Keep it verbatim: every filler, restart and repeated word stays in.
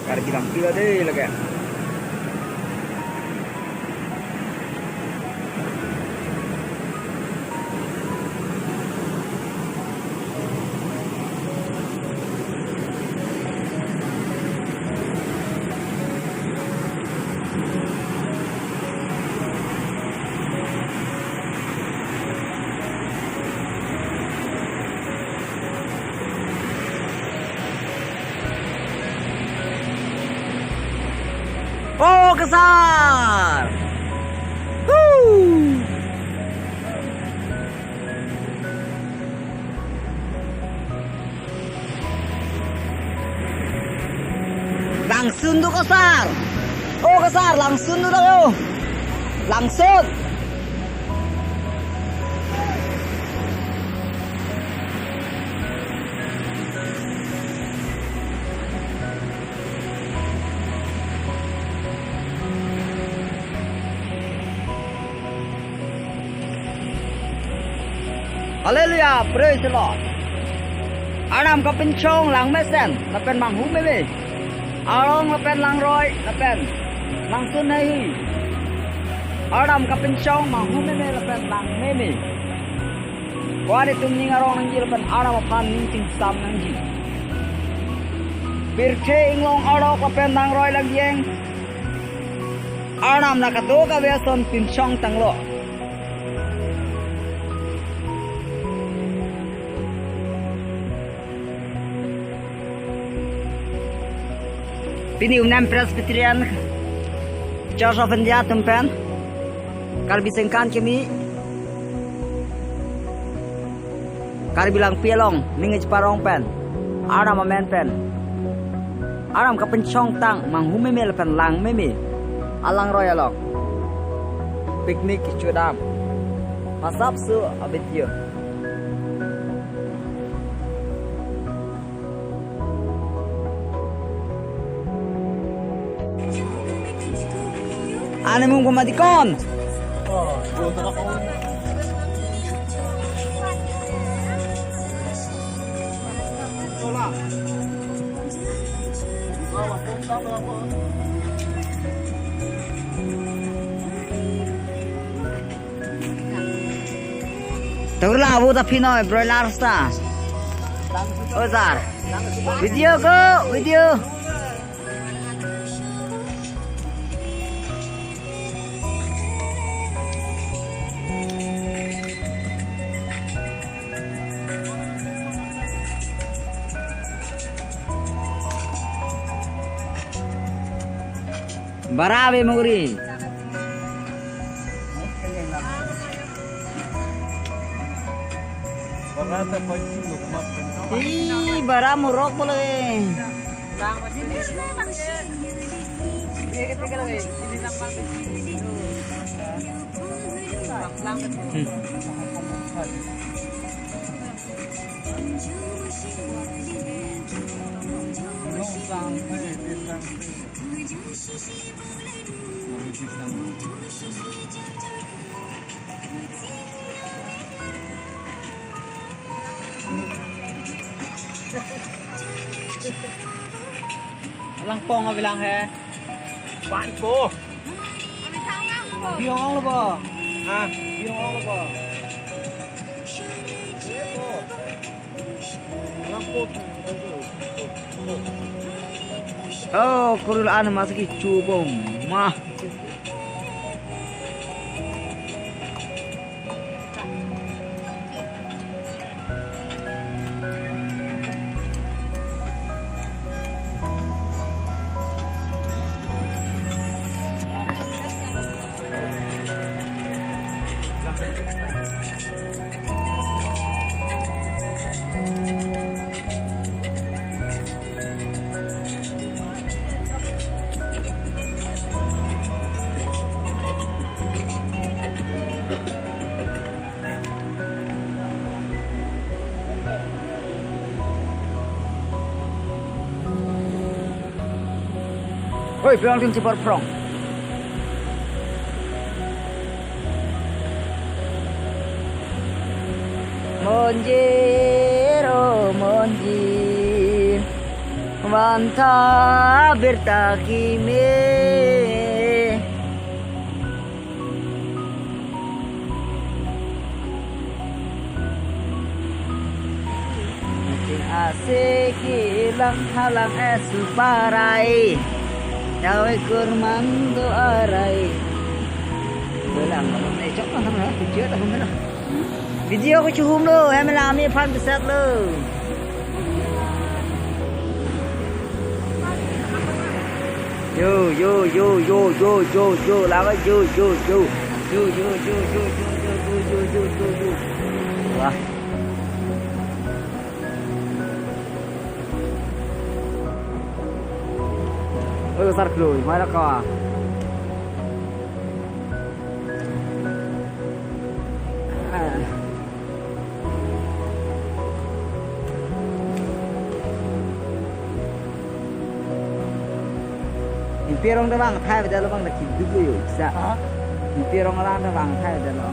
Karbi Langpi lo dei lake. Oh, kesar! Woo! Langsun do kesar. Oh, kesar, langsun do yo. Langsun. Hallelujah, praise the Lord. Arnam kapinchong langmesen lapen manghu meme. Arong lapen langroi lapen langsun hei. Arnam kapinchong manghu meme lapen lang meme. Ko-an itum ning arong nangji lapen Arnam aphan ning chingsam nangji. Pirthe inglong arok lapen langroi langjeng Arnam na kadokave ason pinchong tanglo. Pini Umnem Presbyterian Church of India atum pen, Karbi Sengkan Kimi, Karbi Langpi along ning cheparong pen, Arnam amen pen, Arnam kapinchong tang manghu meme lapen lang meme alangroi along picnic kechudam. Masap su a-video. Ani mung pama dikon. Turla abu ta pino broiler ta. Oh, sir. Video ko, video. Bara ave mugri. Ih, bara murok pula eh. Hmm. Langpong abilang he. Pan ko. Biong ong lo ba? Ha? Biong ong lo ba? Oh, kurul an mas ki chubong mah. Oi, phrong tin chipor phrong. Monjir, oh, monjir. Anta birta keme. Asik lang halang esu parai. Yawe kurmang do arai. Belang, eh, cok lang, video ta hum lo. Video ko chuhum lo, hem la ami phan besat lo. Yo, yo, yo, yo, yo, yo, yo, lama yo, yo, yo. Yo, yo, yo, yo, yo, yo, yo, yo, yo, yo, yo. Wah. Oi, sar klui, mana ka? Ah. Inpi arong ta vangthai avelo, bang ta kiduk lo yo, sa. Ha? Inpi arong alang ta vangthai avelo.